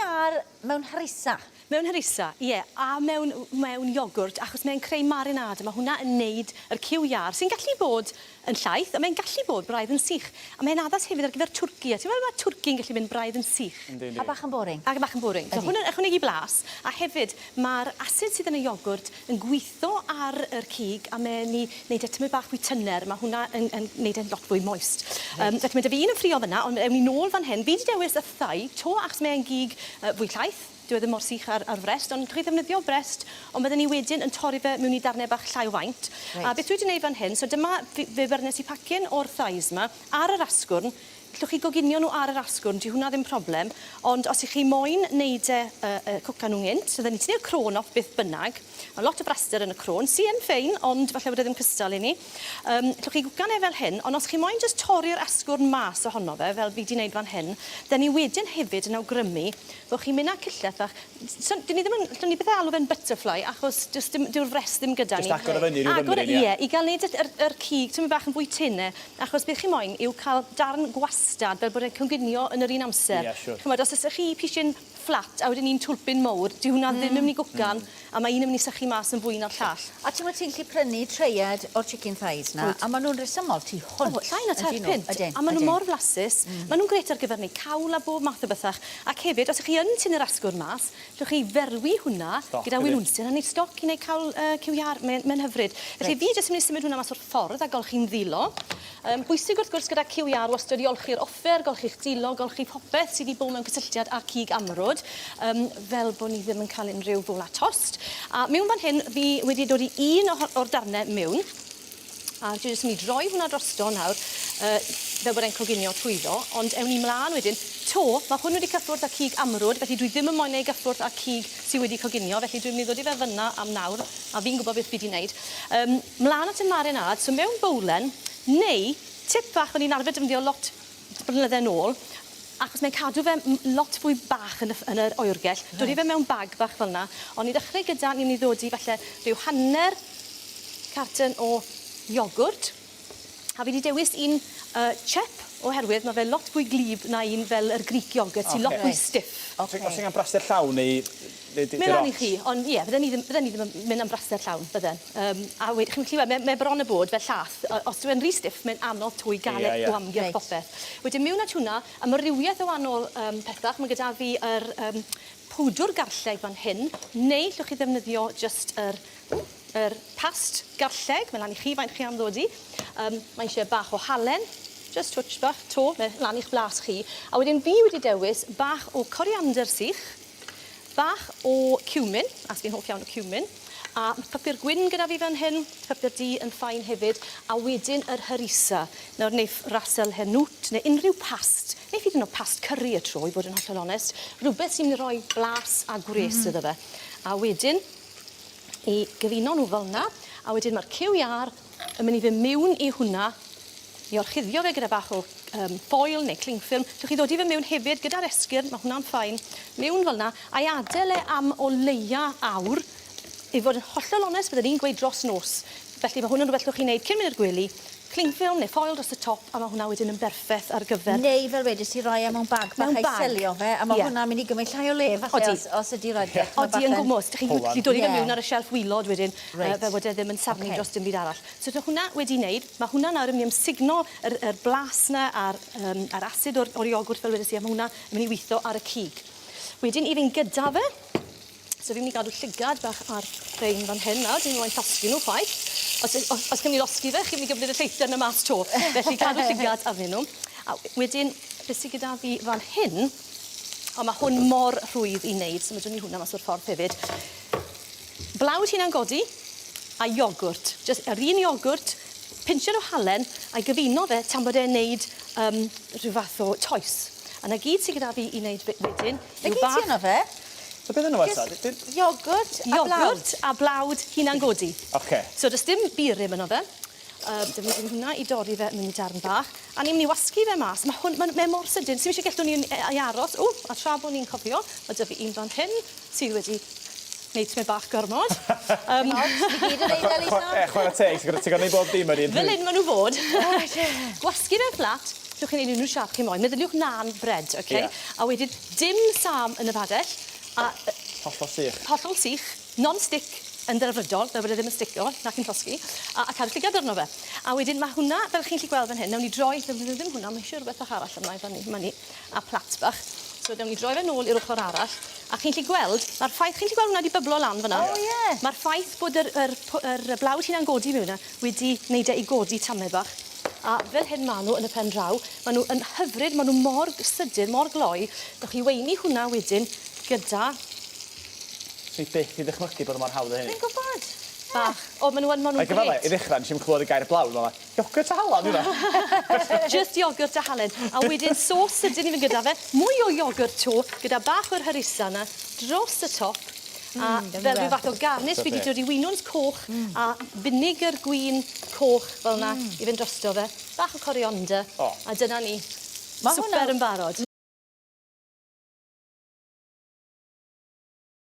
iâr mewn harissa. Mewn harissa, ie, a mewn mewn iogwrt, achos mae'n creu marinade, ma' hwnna yn neud yr cyw iâr, sy'n gallu bod yn llaith, a mae'n gallu bod braidd yn sych. A mae'n addas hefyd ar gyfer twrci, a ti'n meddwl ma' twrci'n gallu mynd braidd yn sych. Yndi, yndi. A bach yn boring. Ac bach yn boring. So hwn yn ychwanegu blas, a hefyd ma'r asid sydd yn y iogwrt yn gwitho ar yr cig a mae'n 'i neud e tymed bach fwy tyner, ma' hwnna yn yn neud e'n lot fwy moist. Yym felly ma' 'da fi un yn ffrio fyn 'na, ond ewn ni nôl fan hyn. Fi 'di dewis y thigh 'to achos mae e'n gig yy fwy llaith. Dyw e ddim mor sych â'r â'r frest, ond chi ddefnyddio brest, ond bydden ni wedyn yn torri fe mewn i darnau bach llai o faint. Reit. A beth dwi 'di neud fan hyn, so dyma fi fe byrnes i pacyn o'r thighs 'ma ar yr asgwrn. Gallwch chi goginio nhw ar yr asgwrn, 'di hwnna ddim problem, ond os 'ych chi moyn neud e yy yy cwcan nhw'n gynt, so dden ni tynnu'r crôn off beth bynnag. Ma' lot o braster yn y crôn, sy yn ffein, ond falle bod e ddim cystal i ni. Yym, gallwch chi gwcan e fel hyn, ond os chi moyn jyst torri'r asgwrn mas ohono fe, fel fi 'di neud fan hyn, 'den ni wedyn hefyd yn awgrymu Bo' chi'n mynd â cyllell fach. So, 'dyn ni ddim yn... Allwn ni byth alw fe'n butterfly achos does dim... dyw'r frest ddim gyda ni. Jyst agor o fyny ryw Agor e, fymryn, ie? ie, i ga'l neud y yr yr cig tymed bach yn fwy tene, achos beth chi moyn yw ca'l darn gwastad fel bod e'n coginio yn yr un amser. Ie, siŵr. Ch'mod, os o's 'ych chi pishyn fflat a wedyn un twlpyn mowr, dyw hwnna ddim yn myn' i gwcan a ma' un yn myn' i sychu mas yn fwy na'r llall. A t'mod ti'n gallu prynu treiad o'r chicken thighs 'na a ma' nw'n resymol tu hwnt. O, llai na tair punt. Ydyn. A ma' nw mor flasus. Ma' nw'n grêt ar gyfer neud cawl a bob math o bethach. Ac hefyd, os 'ych chi yn tynnu'r asgwrn mas, llwch chi ferwi hwnna gyda winwnsyn a neud stoc i neud cawl yy cyw iâr. Mae'n mae'n hyfryd. Felly fi jyst yn myn' i symud hwnna mas o'r ffordd a golchi'n ddilo. Yym bwysig wrth gwrs gyda cyw iâr wastod i olchi'r offer, golchi'ch dilo, golchi popeth sy 'di bod mewn cysylltiad â cig amrwd, yym fel bo' ni ddim yn cael unrhyw fola tost. A miwn fan hyn fi wedi dod i un o o'r darne miwn, a dwi jyst myn' i droi hwnna drosto nawr yy fel bod e'n coginio trwyddo, ond ewn ni mlan wedyn. 'To, ma' hwn wedi cyffwrdd â cig amrwd, felly dwi ddim yn moyn e i gyffwrdd â cig sy wedi coginio, felly dwi'n myn' i ddod i fe fyn 'na am nawr, a fi'n gwbod beth fi 'di neud. Yym mlan at y marinade, so mewn bowlen, neu tip fach o'n i'n arfer defnyddio lot blynydde nôl, achos mae'n cadw fe lot fwy bach yn y yn yr oergell. Reit. Dodi fe mewn bag bach fel 'na. Ond i ddechre gyda ni'n myn' i ddodi falle rhyw hanner carton o iogwrt. A fi 'di dewis un yy chep oherwydd ma' fe lot fwy gwlyb na un fel yr Greek yoghurt sy lot fwy stiff. Oce. Os ti'n ga'l braster llawn neu neu dim Mae lan i chi, ond ie, fydden ni ddim fydden ni ddim yn mynd am braster llawn, bydden. Yym, a we- chi'n gallu weld, mae mae bron a bod fel llath. Yy os dyw e'n rhy stiff, mae'n anodd 'to i ga'l e o amgylch popeth. Wedyn miwn at hwnna, amrywieth o wahanol yym pethach. Ma' gyda fi yr yym powdwr garlleg fan hyn, neu llwch chi ddefnyddio jyst yr ww, yr past garlleg, mae lan i chi faint chi am ddod i. Yym, mae isie bach o halen, jyst twtsh bach, 'to, mae lan i'ch blas chi. A wedyn fi wedi dewis bach o coriander sych, Bach o cumin, as fi'n hoff iawn o cumin, a ma' papur gwyn gyda fi fan hyn, papur du yn fine hefyd, a wedyn yr harissa. Nawr neiff ras el hanout neu unrhyw past, neiff hyd yn o'd past curry y tro i fod yn hollol onest, rwbeth sy'n myn' i roi blas a gwres iddo fe. A wedyn i gyfuno nhw fel 'na, a wedyn ma'r cyw iâr yn mynd i fynd miwn i hwnna i orchuddio fe gyda bach o yym foil neu cling film. Allwch chi ddodi fe miwn hefyd gyda'r esgyrn, ma' hwnna'n fine. Miwn fel 'na, a'i adel e am o leia awr. I fod yn hollol onest, bydden i'n gweud dros nos. Felly ma' hwn yn rwbeth allwch chi neud cyn mynd i'r gwely. Cling film neu foil dros y top, a ma' hwnna wedyn yn berffeth ar gyfer... Neu fel wedes ti roi e mewn bag bach a'i selio fe, a ma' hwnna'n mynd i gymryd llai o le falle os os ydi roid e t'mod bach yn... Odi yn gwmws. Dych chi'n gallu dod i fe miwn ar y shelff wîlod wedyn. Reit. Fel bod e ddim yn safnu dros dim byd arall. So 'da hwnna wedi neud, ma' hwnna nawr yn myn' i amsugno yr yr blas 'na a'r yym a'r asid o'r o'r iogwrt fel wedes i a ma' hwnna yn myn' i witho ar y cig. Wedyn i fynd gyda fe, so fi myn' i gadw llygad bach ar rhein fan hyn nawr, dwi'm moyn llosgi nw chwaith. Os y- os os chi'n myn' i losgi fe, chi'n myn' i gymryd y lleithder 'na mas 'to. Felly cadw llygad arnyn nw. A wedyn be' sy gyda fi fan hyn, o ma' hwn mor rhwydd i neud, so ma' 'da ni hwnna mas o'r ffordd hefyd. Blawd hunan godi a iogwrt. Jyst yr un iogwrt, pinsied o halen a'i gyfuno fe tan bod e'n neud yym rhyw fath o toes. A 'na gyd sy gyda fi i neud be- wedyn 'Na gyd sy yno fe? So beth yno fe ta? Jyst iogwrt a blawd? Iogwrt a blawd hunan godi. Oce. So do's dim burum yno fe. Yym defnyddio hwnna i dorri fe mewn i darn bach. A ni'n myn' i wasgu fe mas. Ma' hwn ma'n mae mor sydyn, sim isie gellwn ni yy ei aros. Ww, a tra bo' ni'n cofio, ma' 'da fi un fan hyn sydd wedi neud tymed bach gormod. Yym. Dim ots, ni gyd yn neud e Lisa. Chware teg, ti'n gor'o' ti'n gor'o' neud bob dim ar un pryd. Fel 'yn ma' nw fod. Gwasgu fe'n fflat. Llwch chi neud unrhyw siâp chi moyn. Meddyliwch naan bread, oce? Ie. A wedyn dim sâm yn y padell, a yy Hollol sych. Hollol sych, non-stick yn ddelfrydol, fel bod e ddim yn stico nac yn llosgi, a, a cadw llygad arno fe. A wedyn ma' hwnna, fel chi'n gallu gweld fan hyn, newn ni droi, ddim, ddim hwnna, mae eisiau rhywbeth bach arall yma, fan ni, ma' ni, a plat bach. So newn ni droi fe nôl i'r ochr arall, a chi'n gallu gweld, ma'r ffaith, chi'n gallu gweld hwnna 'di byblo lan fan'na? O, ie. Ma'r ffaith bod yr, yr, yr blawd hunan godi mewn 'na wedi neud e i godi tamed bach. A fel hyn ma' nhw yn y pen draw, ma' nhw yn hyfryd, ma' nhw mor sydyn, mor gloi. Dewch chi weini hwnna wedyn gyda Swn i byth 'di ddychmygu bod o mor hawdd â hynny. Fi'n gwybod. Bach. O, ma' nhw yn, ma' nhw'n Mae gyfadde, grêt. i ddechrau, nes i'm clywed y gair blawd, fel 'na, iogwrt a halen yw hwnna. Just iogwrt a halen. A wedyn sos sydyn i fynd gyda fe, mwy o iogwrt 'to, gyda bach o'r harissa 'na, dros y top. A Mm, fel rhyw fath o garnish, fi 'di dod i winwns coch a finegr gwin coch fel 'na i fynd drosto fe. Bach o coriander. O. A dyna ni. Ma' hwnna- Swper yn barod.